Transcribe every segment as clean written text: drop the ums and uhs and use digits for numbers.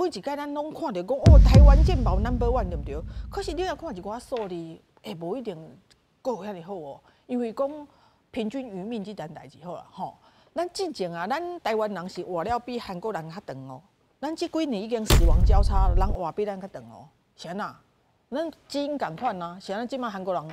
每一擺咱攏看著講哦，台灣健保 number one 對毋對？可是你若看一寡數字，會無一定閣有遐爾好哦。因為講平均餘命這件代誌好啦，吼。咱進前啊，咱台灣人是活了比韓國人較長哦。咱這幾年已經死亡交叉，人活比咱較長哦。是按怎？咱基因仝款啊，是按怎這擺韓國人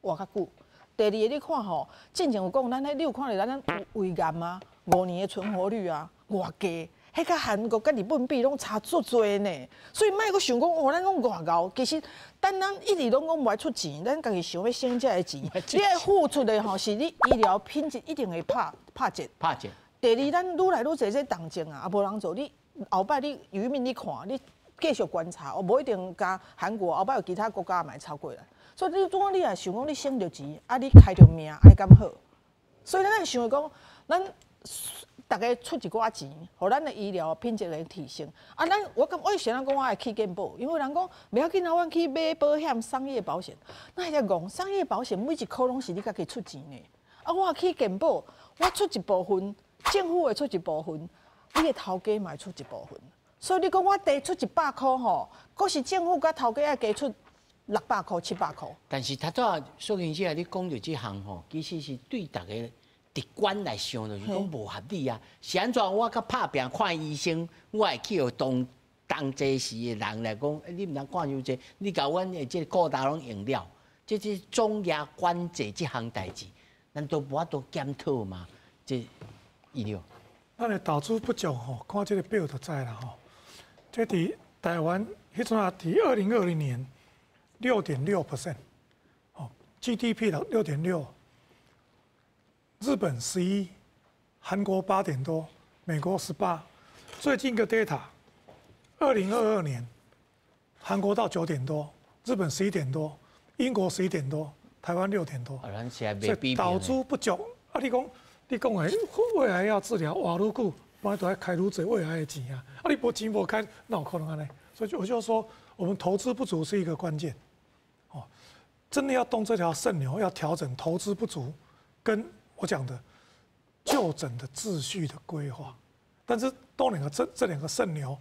活較久？第二个你看吼，進前有講咱彼，你有看著咱胃癌啊，5年的存活率啊，偌低，彼佮韓國佮日本比攏差足濟呢。所以莫閣想講哦，咱講偌𠢕，其實等咱一直攏講無愛出錢，咱家己想欲省這个錢，你愛付出的吼，是你醫療品質一定會拍拍折。拍折。第二，咱愈來愈濟這重症啊，啊無人做，你後擺你漁民你看，你繼續觀察，哦，無一定佮韓國，後擺有其他國家嘛會超過來。所以你總講你若想講你省著錢，啊你開著命愛敢好？所以咱會想講，咱逐家出一寡錢，予咱的醫療品質來提升。啊，咱我感我以前講我愛去健保，因為人講袂要緊啊，阮去買保險，商業保險。那會講商業保險每一箍攏是你家己出錢的。啊，我去健保，我出一部分，政府會出一部分，你的頭家嘛會出一部分。所以你講我提出100箍吼，閣是政府佮頭家愛加出600箍、700箍。但是頭拄仔蘇經姐你講著這項吼，其實是對逐个直觀來想，就是講無合理啊。是按怎我較拍拚看醫生，我會去予當當齊時的人來講，欸，你毋通看傷濟，你共阮的這個顧達攏用了，這這總額管制這項代誌，咱都無法度檢討嘛？這醫療。咱的投資不足吼，看這个表就知啦吼。這佇台灣彼陣啊，佇2020年6.6%，哦，GDP 的6.6，日本11，韓國8點多，美國18，最近一個 data，2022年，韓國到9點多，日本11點多，英國11點多，台灣6點多。所以投資不足，啊！你講你講的未來要治療活愈久，本來都愛開愈濟未來的錢啊！啊，你無錢無開，哪有可能按呢？所以我就說，我們投資不足是一個關鍵。哦，真的要動這條腎牛，要調整投資不足，跟我講的就診的秩序的規劃。但是動兩個這兩個腎牛，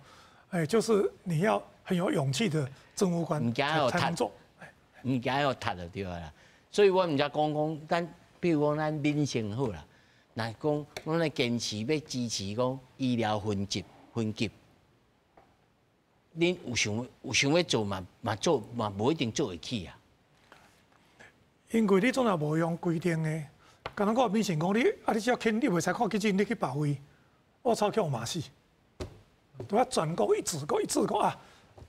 哎，就是你要很有勇氣的政務官才能做。毋驚予踢就對啦。所以我毋才講講，咱比如講咱民生好啦，若講阮咧堅持欲支持講醫療分級分級，恁有想欲做嘛嘛做嘛無一定做會起啊。因為你總若無用規定的，敢若我民生講你啊，你只要輕，你袂使看急診，你去別位，我操，去予罵死。都要全國一致講一致講啊，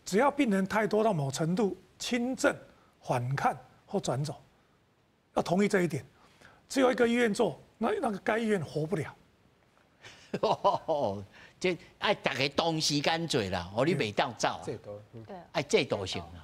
只要病人太多到某程度，輕症緩看或轉走，要同意這一點。只有一個醫院做，那個該醫院活不了。這愛逐家同時間做啦，予你袂當走。制度，愛制度性啦。